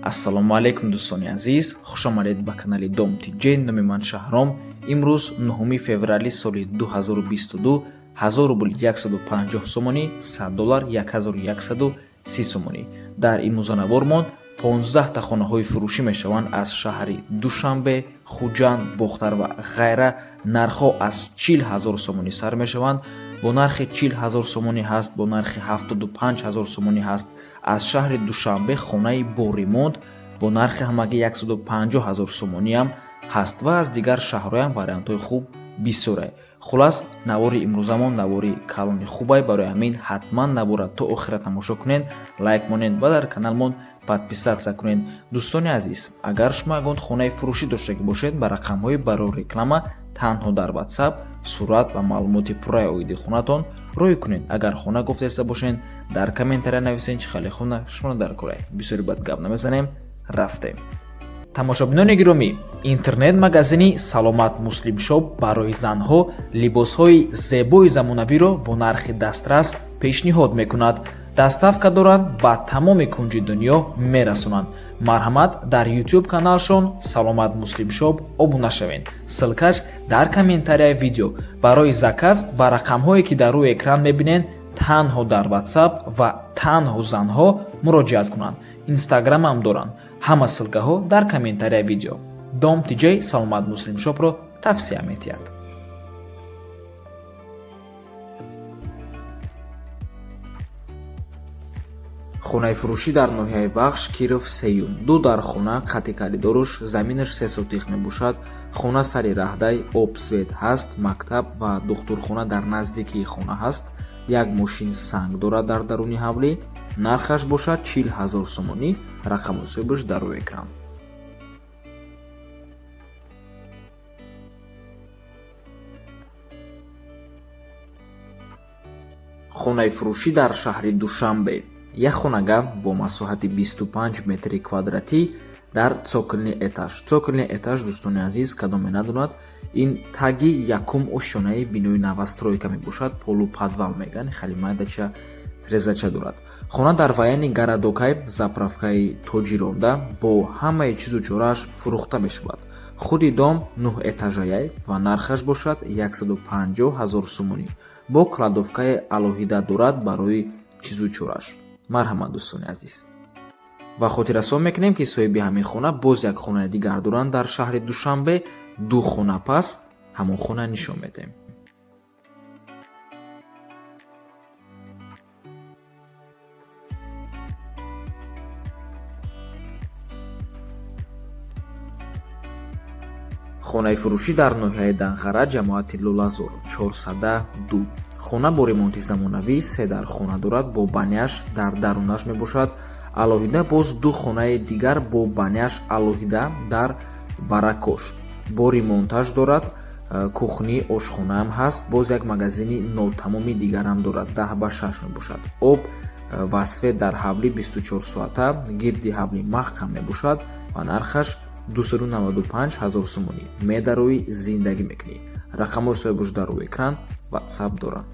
Ассалому алайкум, дӯстони азиз, хушомадед ба канали Дом ТЖ. Номи ман Шаҳром. Имрӯз 9 феврали соли 2022, 1000 рубл 150 сомонӣ, 100 доллар 1130 сомонӣ. Дар имрӯзанавормон 15 та хонаҳои фурӯшӣ мешаванд аз шаҳри Душанбе, Хуҷанд, Бохтар ва ғайра. Нархҳо аз 40 ҳазор сомонӣ сар мешаванд. Бо нархи 40 ҳазор сомонӣ ҳаст, бо нархи 75 ҳазор сомонӣ ҳаст. Аз шаҳри Душанбе хонаи бо ремонт бо нархи ҳамагӣ 150 ҳазор сомониам ҳаст ва аз дигар шаҳрҳоям вариантҳои хуб бисёре. Хулас, навори имрӯзамон навори калони хубай, барои ҳамин ҳатман навора то охира тамошо кунед, лайк монед ва дар каналмон подписаться кунед. Дӯстони азиз, агар шумо ягон хонаи фурӯшӣ доштагӣ бошед, ба рақамҳои барои реклама танҳо дар WhatsApp сурат ва маълумоти пурраи оиди хонатон рӯй кунед. Агар хона гуфтаиста бошед, дар комментария нависед, чӣ хеле хона шумо дар кора. Бисёри бад гап намезанем, рафтем. Тамошобинони гиромӣ, интернет-магазини Саломат Муслим Шоп барои занҳо либосҳои зебои замонавиро бо нархи дастрас пешниҳод мекунад. Доставка доранд, ба тамоми кунҷи дунё мерасонанд. Марҳамат, дар YouTube каналшон Саломат Муслим Шоп обуна шавед, ссылка ш дар комментарияи видео. Барои заказ ба рақамҳое, ки дар рӯи экран мебинед, танҳо дар WhatsApp ва танҳо занҳо муроҷиат кунанд. Инстаграмам доранд, ҳама ссылка ҳо дар комментарияи видео. Дом ТЖ Саломат Муслим Шопро тавсия медиҳад. Хонаи фурӯшӣ дар ноҳияи Вахш, Киров сеюм, ду дар хона, хати коридоруш, заминаш 3 сотих мебошад. Хона сари раҳдай, об, свет ҳаст, мактаб ва духтурхона дар наздикии хона ҳаст. Як мошин санг дорад дар даруни ҳавлӣ. Нархаш бошад 40 ҳазор сомонӣ. Рақаму соҳибаш дар рӯи экран. Хонаи фурӯшӣ дар шаҳри Душанбе, як хонага бо масоҳати 25 метри квадратӣ дар цокольный этаж. Цокольный этаж, дӯстони азиз, кадоме надонад, ин таги якум ошёнаи бинои новостройка мебошад, полуподвал мегӯянд, хеле майдача, трезача дорад. Хона дар военный городок ай, заправка и Тоҷиронда, бо ҳамаи чизу чорааш фурӯхта мешавад. Худи дом нӯҳ этажаяй ва нархаш бошад 150 ҳазор сомонӣ. Бо кладовка и алоҳида дорад барои чизу чораш. Марҳамат, дӯстони азиз. Ва хотиррасон мекунем, ки соҳиби ҳамин хона боз як хонаи дигар доранд дар шаҳри Душанбе. Ду хона пас ҳамон хона нишон медиҳем. Хонаи фурӯшӣ дар ноҳияи Данғара, ҷамоати Лолазор, 402. Хона бо ремонти замонавӣ, се дар хона дорад, бо баня ш дар дарунаш мебошад. Алоҳида боз ду хонаи дигар бо баня ш алоҳида дар баракош, бо ремонташ дорад. Кухни, ошхонаам ҳаст, боз як магазини нотамоми дигарам дорад, 10 ба 6 мебошад. Об ва свет дар ҳавлӣ 24 соата, гирди ҳавлӣ маҳкам мебошад ва нархаш 295 ҳазор сомонӣ. Медароӣ, зиндагӣ мекунӣ. Рақамҳои соҳибош дар рӯи экран, WhatsApp доранд.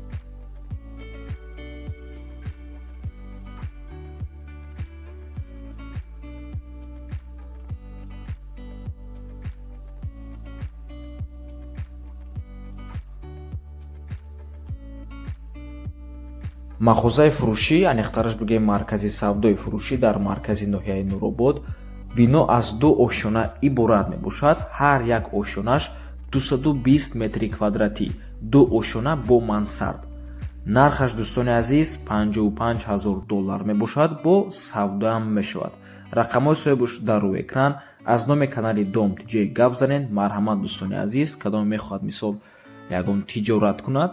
Мағозаи фурӯшӣ, аниқтараш бигӯем, маркази савдои фурӯшӣ дар маркази ноҳияи Нуробод. Бино аз ду ошёна иборат мебошад, ҳар як ошёнаш 220 метри квадратӣ, ду ошёна бо мансард. Нархаш, дӯстони азиз, 55 ҳазор доллар мебошад, бо савдоам мешавад. Рақамҳои соҳибош дар рӯи экран. Аз номи канали Дом ТЖ гап занед. Марҳамат, дӯстони азиз, кадоме мехоҳад, мисол, ягон тиҷорат кунад,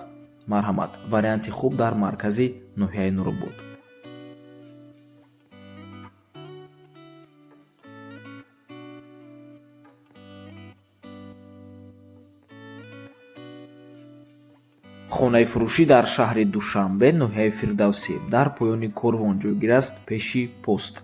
марҳамат, варианти хуб дар маркази ноҳияи Нуробод. Хонаи фурӯшӣ дар шаҳри Душанбе, ноҳияи Фирдавсӣ, дар поёни корвон ҷойгир аст, пеши пост.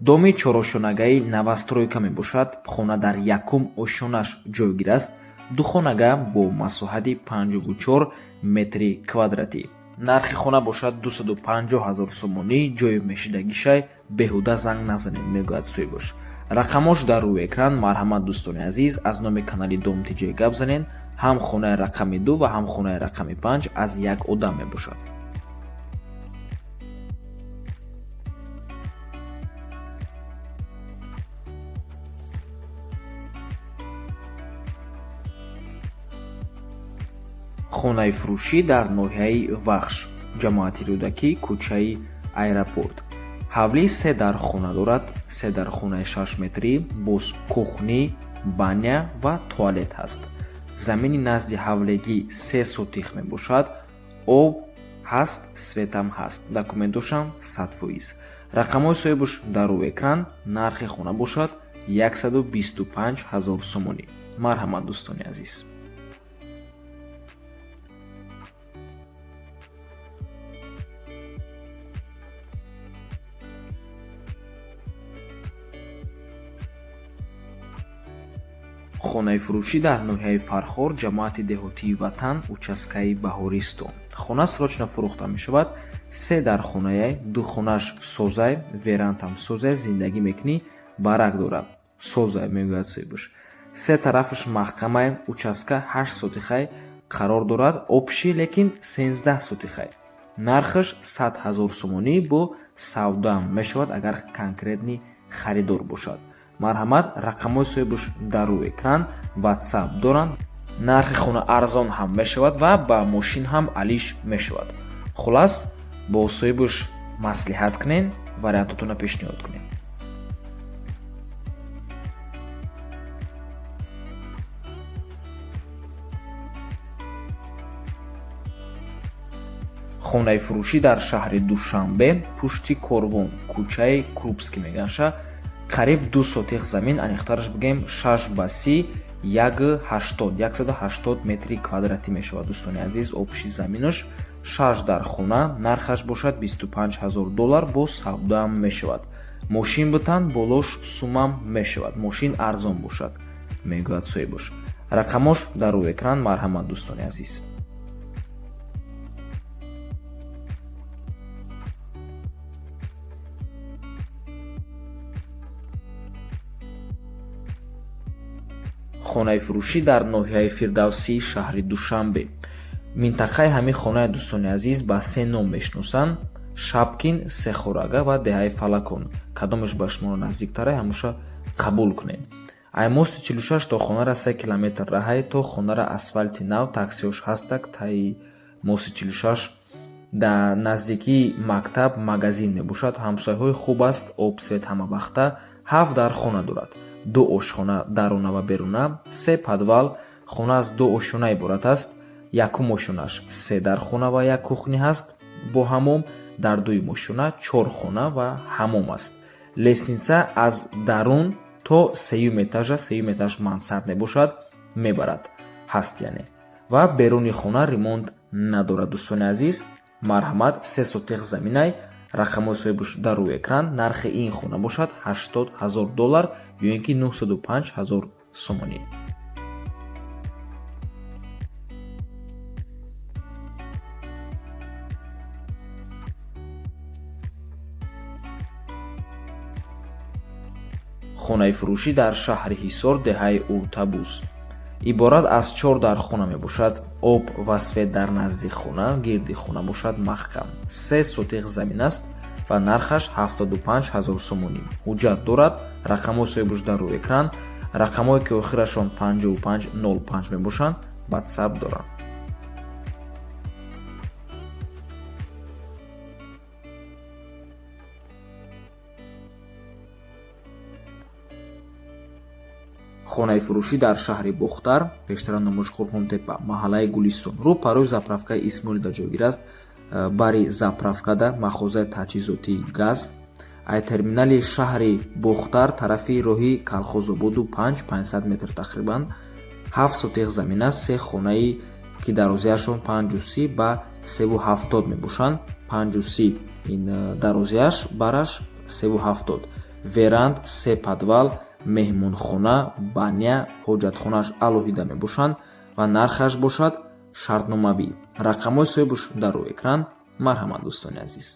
Доми чорошонагаи новостройка мебошад. Хона дар якум ошёнаш ҷойгир аст, ду хонага бо масоҳати 54 метри квадратӣ. Нархи хона бошад 250 ҳазор сомонӣ. Ҷойи мешидагишай Беҳуда занг назанед, мегӯяд соҳибаш. Рақамош дар рӯи экран. Марҳамат, дӯстони азиз, аз номи канали Дом Тиҷей гап занед. Ҳам хонаи рақами 2 ва ҳам хонаи рақами 5 аз як одам мебошад. Хонаи фурӯшӣ дар ноҳияи Вахш, ҷамоати Рӯдакӣ, кӯчаи Аэропорт. Ҳавлӣ се дар хона дорад, се дар хонаи 6 метрӣ, боз кухни, баня ва туалет ҳаст. Замини назди ҳавлегӣ 3 сотих мебошад, об ҳаст, светам ҳаст, документошам 100%. Рақамҳои соҳибаш дар рӯи экран, нархи хона бошад 125 000 сомонӣ. Марҳамат, дӯстони азиз. Хонаи фурӯшӣ дар ноҳияи Фархор, ҷамоати деҳотии Ватан, участкаи Баҳористон. Хона срочно фурӯхта мешавад. Се дар хонае, ду хонаш созай, верандам созай, зиндагӣ мекунӣ, барак дорад. Созай, мегӯяд соҳибаш. Се тарафаш маҳкамай, участка 8 сотихай қарор дорад, общий лекин 13 сотихай. Нархаш 100 000 сомонӣ, бо савдоам мешавад, агар конкретный харидор бошад. Марҳамат, рақамҳои соҳибаш дар рӯи экран, WhatsApp доранд. Нархи хона арзон ҳам мешавад ва ба мошин ҳам алиш мешавад. Хулас, бо соҳибаш маслиҳат кунед, вариантотонро пешниҳод кунед. Хонаи фурӯшӣ дар шаҳри Душанбе, пушти Корвон, кӯчаи Крупский меганша, қариб 2 сотих замин, аниқтараш бигӯем 6 ба 30, 1,80, 180 метри квадратӣ мешавад, дӯстони азиз, общий заминаш. 6 дар хона, нархаш бошад 25 000 доллар, бо савдоам мешавад. Мошин бутан, болош сумам мешавад, мошин арзон бошад, мегӯяд соҳибаш. Рақамош дар рӯи экран. Марҳамат, дӯстони азиз. Хонаи фурӯшӣ дар ноҳияи Фирдавсии шаҳри Душанбе. Минтақаи ҳамин хонаи, дӯстони азиз, ба се ном мешиносанд: Шабкин, Сехорага ва деҳаи Фалакон. Кадомеш ба шумо наздиктара, ҳамуша қабул кунед. Ай мости 46 то хонара 3 километр раҳай, то хонара асфалти нав, таксиҳош ҳастак. Таи мости 46 дар наздикии мактаб, магазин мебошад. Ҳамсояҳои хуб аст, об, свет ҳама вақта. 7 дар хона дорад, 2 ошхона даруна ва беруна, 3 подвал. Хона аз 2 ошёна иборат аст. Якум ошёнаш 3 дар хона ва як кухни ҳаст бо ҳамом, дар дуюм ошёна 4 хона ва ҳамом аст. Лестница аз дарун то сеюм этажа, сеюм этаж мансард мебошад, мебарад ҳаст яъне. Ва беруни хона ремонт надорад, дӯстони азиз. Марҳамат, 3 сотих заминай, рақамҳои соҳибаш дар рӯи экран. Нархи ин хона бошад 80 000 доллар ё ин ки 905 000 сомонӣ. Хонаи фурӯшӣ дар шаҳри Ҳисор, деҳаи Уртабуз. Иборат аз 4 дар хона мебошад. Об ва свет дар назди хона, гирди хона бошад маҳкам. 3 сотих замин аст ва нархаш 75 000 сомонӣ. Ҳуҷҷат дорад, рақамҳои соҳибаш дар рӯи экран, рақамҳое ки охирашон 5505 мебошанд, WhatsApp доранд. Хонаи фурӯшӣ дар шаҳри Бохтар, пештара номаш Қурғонтепа, маҳаллаи Гулистон, рӯ парои заправкаи Исмоилда ҷойгир аст. Бари заправкада махозаи таҷҳизоти газ, ай терминали шаҳри Бохтар тарафи роҳи Калхозободу 5-500 метр тақрибан. 7 сотих замин аст, се хонае ки дарозиашон 5,30 ба 3,70 мебошанд. 5,30 ин дарозиаш, бараш 3,70. Веранд, се подвал, меҳмонхона, баня, ҳоҷатхонааш алоҳида мебошанд ва нархаш бошад шартномавӣ. Рақамҳои соҳибаш дар рӯи экран. Марҳамат, дӯстони азиз.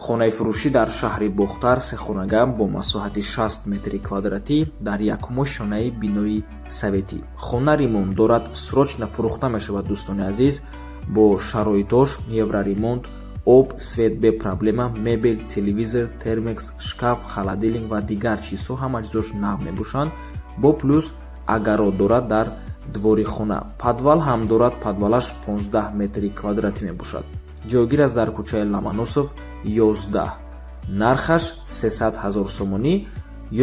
Хонаи фурӯшӣ дар шаҳри Бохтар, сехонага бо масоҳати 60 метри квадратӣ дар якумошонаи бинои советӣ. Хона ремонт дорад, срочно фурӯхта мешавад, дӯстони азиз, бо шароитош: евроремонт, об, свет бе проблема, мебел, телевизор, термекс, шкаф, холодильник ва дигар чизҳо, ҳама чизош нав мебошанд. Бо плюс огород дорад дар двори хона, подвал ҳам дорад, подвалаш 15 метри квадратӣ мебошад. Ҷойгир аст дар кӯчаи Ломоносов 11. Нархаш 300 ҳазор сомонӣ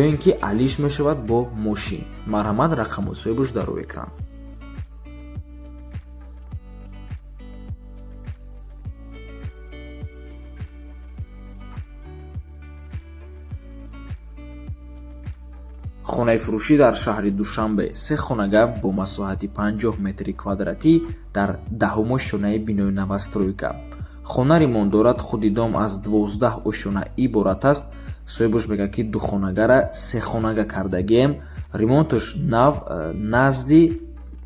ё ин ки алиш мешавад бо мошин. Марҳамат, рақамҳои соҳибаш дар рӯи экран. Хонаи фурӯшӣ дар шаҳри Душанбе, се хонага бо масоҳати 50 метри квадратӣ дар даҳумошонаи бинои новостройка. Хона ремонт дорад, худи дом аз 12 ошёна иборат аст. Соҳибаш мегӯяд, ки духонагара сехонага кардагием, ремонташ нав, назди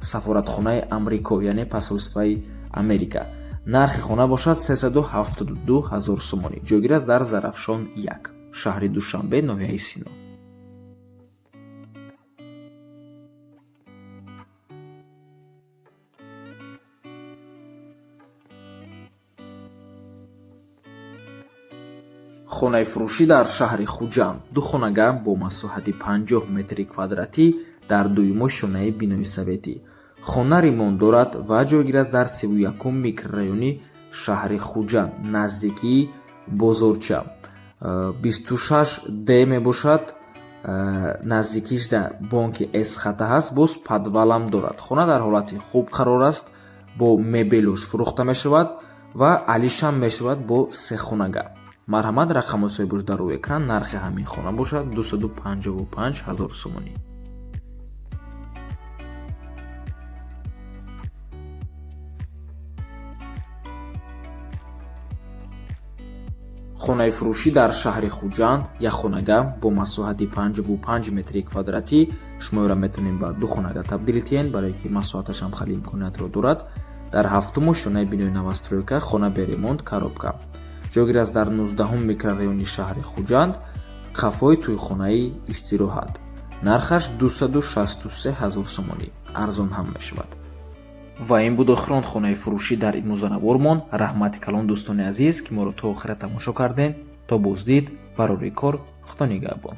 сафоратхонаи Амрико, яъне посольствои Америка. Нархи хона бошад 372 ҳазор сомонӣ. Ҷойгир аст дар Зарафшон 1, шаҳри Душанбе, ноҳияи Сино. Хонаи фурӯшӣ дар шаҳри Хуҷанд, духонага бо масоҳати 50 метри квадратӣ дар дуюмошонаи бинои советӣ. Хона ремонт дорад ва ҷойгир аст дар 31-ум микрорайони шаҳри Хуҷанд, наздикии бозорча, 26 д мебошад. Наздикиш да бонки Эсхата ҳаст, боз подвалам дорад. Хона дар ҳолати хуб қарор аст, бо мебелуш фурӯхта мешавад ва алишам мешавад бо сехонага. Марҳамат, рақамҳои соҳибаш дар рӯи экран. Нархи ҳамин хона бошад 255 ҳазор сомонӣ. Хонаи фурӯшӣ дар шаҳри Хуҷанд, якхонага бо масоҳати 55 метри квадратӣ. Шумо ёра метавонед ба ду хонага табдил диҳед, барое ки масоҳаташам хеле имкониятро дорад. Дар ҳафтуму шонаи бинои новостройка, хона бе ремонт, коробка. Ҷойгир аст дар 19-ум микрорайони шаҳри Хуҷанд, қафои тӯйхонаи истироҳат. Нархаш 263 ҳазор сомонӣ, арзон ҳам мешавад. Ва ин буд охирон хонаи фурӯшӣ дар имрӯзанавормон. Раҳмати калон, дӯстони азиз, ки моро то охира тамошо кардем. То боздид, барори кор, Худо нигаҳбон.